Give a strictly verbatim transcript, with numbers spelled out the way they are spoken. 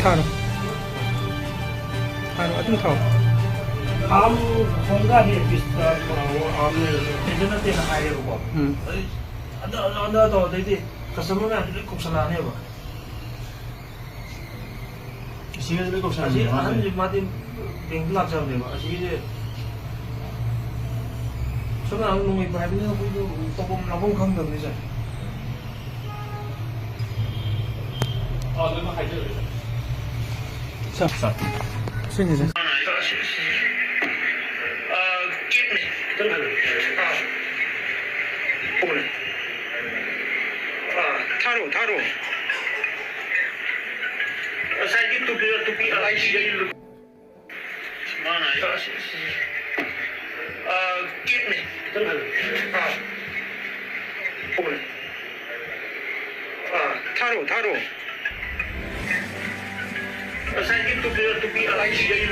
ꯊꯥꯔꯣ꯫ ꯊꯥꯔꯣ, ꯑꯗꯨꯝ ꯊꯥꯎ꯫ ꯑꯥꯝ ꯈꯣꯡꯒꯥꯗꯤ ꯄꯤꯁ, ꯑ, ꯑꯥꯝꯅꯦ, ꯇꯦꯟꯁꯟ ꯅꯠꯇꯦꯅ ꯍꯥꯏꯌꯦꯕꯀꯣ꯫ ꯎꯝ꯫ ꯑꯗꯩ ꯑꯗ, ꯑꯗ, ꯑꯗ ꯇꯧ, ꯑꯗꯩꯗꯤ ꯀꯁꯇꯃꯔ ꯃꯌꯥꯝꯁꯦ ꯂꯣꯏ ꯀꯧꯁꯜꯂꯛꯑꯅꯦꯕ꯫ ꯁꯤꯒꯁꯦ ꯂꯣꯏ ꯀꯧꯁꯜꯂꯛꯑꯅꯤ꯫ ꯑꯁꯤ ꯑꯍꯟꯁꯦ ꯃꯥꯗꯤ ꯕꯦꯡꯛꯇ ꯂꯥꯛꯆꯕꯅꯦꯕ꯫ ꯑꯁꯤꯒꯤꯁꯦ ꯁꯣꯝꯅ ꯑꯃꯨꯛ ꯅꯣꯡꯃꯩ ꯄꯥꯏꯕꯅꯤꯅ ꯑꯩꯈꯣꯏꯁꯨ ꯇꯧꯐꯝ ꯂꯥꯛꯐꯝ ꯈꯪꯗꯕꯅꯤ, ꯁꯥꯔ꯫ ꯑꯥ, ꯂꯣꯏꯅꯃꯛ ꯍꯥꯏꯖꯔꯒꯦ, ꯁꯥꯔ꯫ ꯁꯥꯔ꯫ ꯁꯥꯔ꯫ ꯁꯤꯅꯤꯁꯦ꯫ ꯑꯥ, ꯀꯦꯞꯅꯦ꯫ ꯈꯤꯇꯪ ꯍꯜꯂꯨ꯫ ꯑꯥ꯫ ꯀꯣꯜꯅꯦ꯫ ꯑꯥ, ꯊꯥꯔꯣ, ꯊꯥꯔꯣ꯫ ꯉꯁꯥꯏꯒꯤ ꯇꯨꯄꯤ, ꯇꯨꯄꯤ ꯑꯥꯏ ꯁꯤ ꯃꯥꯅ ꯍꯥꯏ-, ꯑꯁ, ꯑꯁ, ꯑ, ꯀꯦꯞꯅꯦ꯫ ꯈꯤꯇꯪ ꯍꯜꯂꯨ꯫ ꯑ, ꯀꯣꯜꯅꯦ꯫ ꯑ, ꯊꯥꯔꯣ, ꯊꯥꯔꯣ꯫ ꯉꯁꯥꯏꯒꯤ ꯇꯨꯄꯤ, ꯇꯨꯄꯤ ꯑꯥꯏ ꯁꯤ ꯑꯥꯏ